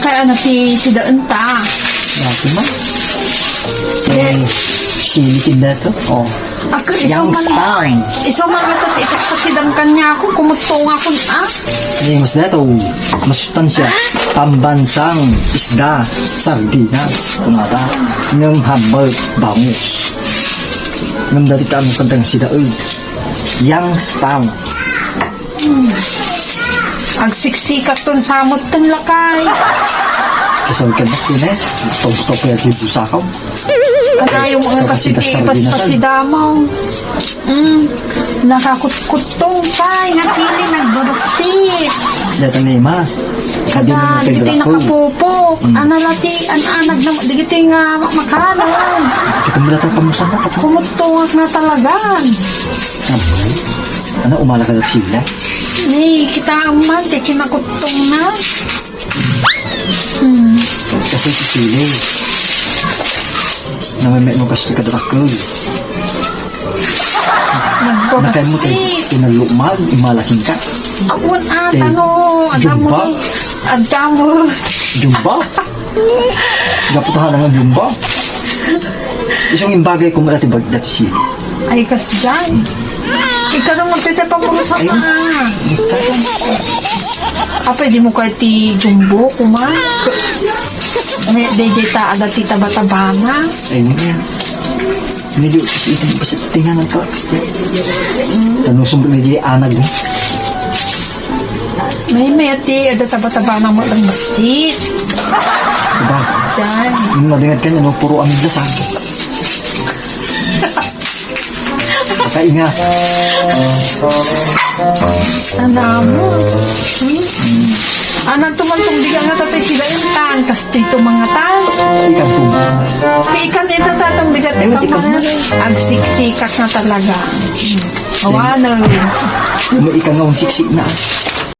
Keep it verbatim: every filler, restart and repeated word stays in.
Kaya na ti sidaen ta. Dati man. Eh, sili ti dato. Oh. Ako, iso man, iso man nga ti ipagpasidan kaniak, kumutto nga kun, ah. Eh, mas dato, mas sustansya. Pambansang isda, sardinas, kunada. Ngem hambal, bangus. Ngem dati ta ano kadang sidaen. Youngstown. Agsiksikat ton samot ton lakay. Kasal ka na, Sine? Pagpapayag yung busa ko. Agayo mo nga kasi ti ipaspasidaman. Mm. Nakakutkuttong pay nga sili nagbabasit. Data ni Mas. Kada, dagiti nakapupo. Mm. Ana la ti an-anag na, dagiti nga makano. Kita mo data pamusan na, kata. Kumuttungak na talagan. Ano? Ano, umala ka na sila? Ni, kita man, ti kinakuttong na. Hmm. Kasi si Chile, namamit mo kasi ka darakul. Nagpapasi. Nakay mo tayo, inalumag, imalaking ka. Awan at Eh, ano, adamo. Jumba? Adamo. Jumba? Gaputahan nga jumba? Isang imbagay ko mula ti bagdat si Ay, kas dyan. Ikaw nang magtete pa puro sa Ay, mga. Ikaw. Ah, pwede mo kahit ti jumbo, kuma. May, dede ta, ada ti taba-taba na. Ay, hindi. Medyo, ito, basta tingnan ng to. Tanong sumbong medyo anag mo. May, may ati, ada taba-taba na mo ang basit. Diba? Dyan. Yung madingat ka niya, no? Puro amigdasan. Makaingat. Anak mo. Hmm? Anak to man tong biga nga tatay sila yung tan, tas dito mga tan. Ikan to. Kay ikan ito tatang bigat Ay, ito ikan mga mo. Agsiksikat na talaga. Awanan. May ikan nga siksik na.